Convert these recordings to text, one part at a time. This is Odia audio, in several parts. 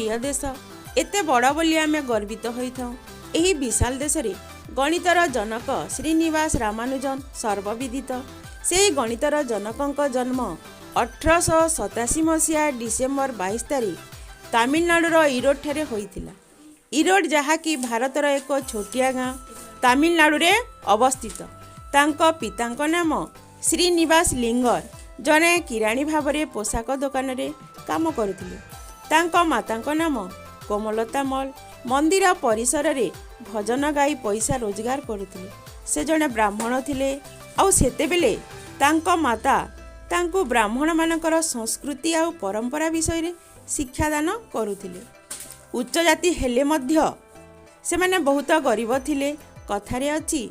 ପ୍ରିୟ ଦେଶ ଏତେ ବଡ଼ ବୋଲି ଆମେ ଗର୍ବିତ ହୋଇଥାଉ। ଏହି ବିଶାଳ ଦେଶରେ ଗଣିତର ଜନକ ଶ୍ରୀନିବାସ ରାମାନୁଜନ ସର୍ବବିଦିତ। ସେହି ଗଣିତର ଜନକଙ୍କ ଜନ୍ମ 1887 ମସିହା ଡିସେମ୍ବର 22 ତାରିଖ ତାମିଲନାଡ଼ୁର ଇରୋଡ଼ଠାରେ ହୋଇଥିଲା। ଇରୋଡ଼, ଯାହାକି ଭାରତର ଏକ ଛୋଟିଆ ଗାଁ, ତାମିଲନାଡ଼ୁରେ ଅବସ୍ଥିତ। ତାଙ୍କ ପିତାଙ୍କ ନାମ ଶ୍ରୀନିବାସ ଲିଙ୍ଗର, ଜଣେ କିରାଣୀ ଭାବରେ ପୋଷାକ ଦୋକାନରେ କାମ କରୁଥିଲେ। ତାଙ୍କ ମାତାଙ୍କ ନାମ କୋମଲତା ମଲ, ମନ୍ଦିର ପରିସରରେ ଭଜନ ଗାଇ ପଇସା ରୋଜଗାର କରୁଥିଲେ। ସେ ଜଣେ ବ୍ରାହ୍ମଣ ଥିଲେ ଆଉ ସେତେବେଳେ ତାଙ୍କ ମାତା ତାଙ୍କୁ ବ୍ରାହ୍ମଣମାନଙ୍କର ସଂସ୍କୃତି ଆଉ ପରମ୍ପରା ବିଷୟରେ ଶିକ୍ଷାଦାନ କରୁଥିଲେ। ଉଚ୍ଚ ଜାତି ହେଲେ ମଧ୍ୟ ସେମାନେ ବହୁତ ଗରିବ ଥିଲେ। କଥାରେ ଅଛି,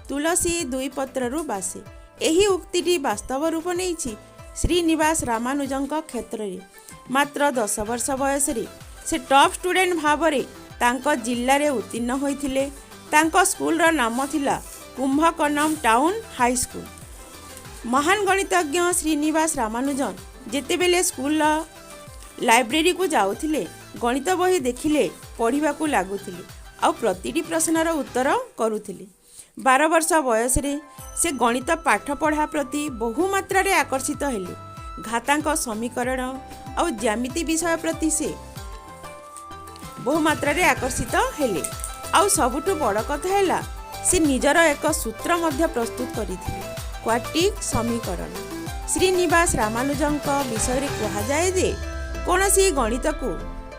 ତୁଳସୀ ଦୁଇ ପତ୍ରରୁ ବାସେ। ଏହି ଉକ୍ତିଟି ବାସ୍ତବ ରୂପ ନେଇଛି ଶ୍ରୀନିବାସ ରାମାନୁଜଙ୍କ କ୍ଷେତ୍ରରେ। ମାତ୍ର 10 ବର୍ଷ ବୟସରେ ସେ ଟପ୍ ଷ୍ଟୁଡେଣ୍ଟ ଭାବରେ ତାଙ୍କ ଜିଲ୍ଲାରେ ଉତ୍ତୀର୍ଣ୍ଣ ହୋଇଥିଲେ। ତାଙ୍କ ସ୍କୁଲର ନାମ ଥିଲା କୁମ୍ଭକୋଣମ ଟାଉନ୍ ହାଇସ୍କୁଲ। ମହାନ ଗଣିତଜ୍ଞ ଶ୍ରୀନିବାସ ରାମାନୁଜନ ଯେତେବେଳେ ସ୍କୁଲର ଲାଇବ୍ରେରୀକୁ ଯାଉଥିଲେ, ଗଣିତ ବହି ଦେଖିଲେ ପଢ଼ିବାକୁ ଲାଗୁଥିଲେ ଆଉ ପ୍ରତିଟି ପ୍ରଶ୍ନର ଉତ୍ତର କରୁଥିଲେ। 12 ବର୍ଷ ବୟସରେ ସେ ଗଣିତ ପାଠ ପଢ଼ା ପ୍ରତି ବହୁ ମାତ୍ରାରେ ଆକର୍ଷିତ ହେଲେ। ଘାତାଙ୍କ ସମୀକରଣ ଆଉ ଜ୍ୟାମିତି ବିଷୟ ପ୍ରତି ସେ ବହୁ ମାତ୍ରାରେ ଆକର୍ଷିତ ହେଲେ। ଆଉ ସବୁଠୁ ବଡ଼ କଥା ହେଲା, ସେ ନିଜର ଏକ ସୂତ୍ର ମଧ୍ୟ ପ୍ରସ୍ତୁତ କରିଥିଲେ, କ୍ୱାଡ୍ରାଟିକ୍ ସମୀକରଣ। ଶ୍ରୀନିବାସ ରାମାନୁଜଙ୍କ ବିଷୟରେ କୁହାଯାଏ ଯେ କୌଣସି ଗଣିତକୁ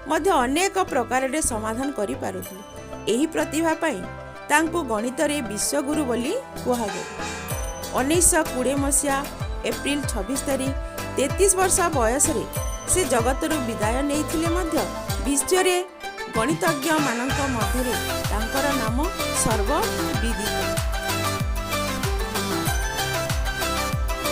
ମଧ୍ୟ ଅନେକ ପ୍ରକାରରେ ସମାଧାନ କରିପାରୁଥିଲେ। ଏହି ପ୍ରତିଭା ପାଇଁ ତାଙ୍କୁ ଗଣିତରେ ବିଶ୍ୱଗୁରୁ ବୋଲି କୁହାଯାଏ। 1920 ମସିହା ଏପ୍ରିଲ 26 ତାରିଖ 33 ବର୍ଷ ବୟସରେ ସେ ଜଗତରୁ ବିଦାୟ ନେଇଥିଲେ ମଧ୍ୟ ବିଶ୍ୱରେ ଗଣିତଜ୍ଞମାନଙ୍କ ମଧ୍ୟରେ ତାଙ୍କର ନାମ ସର୍ବବିଦିତ।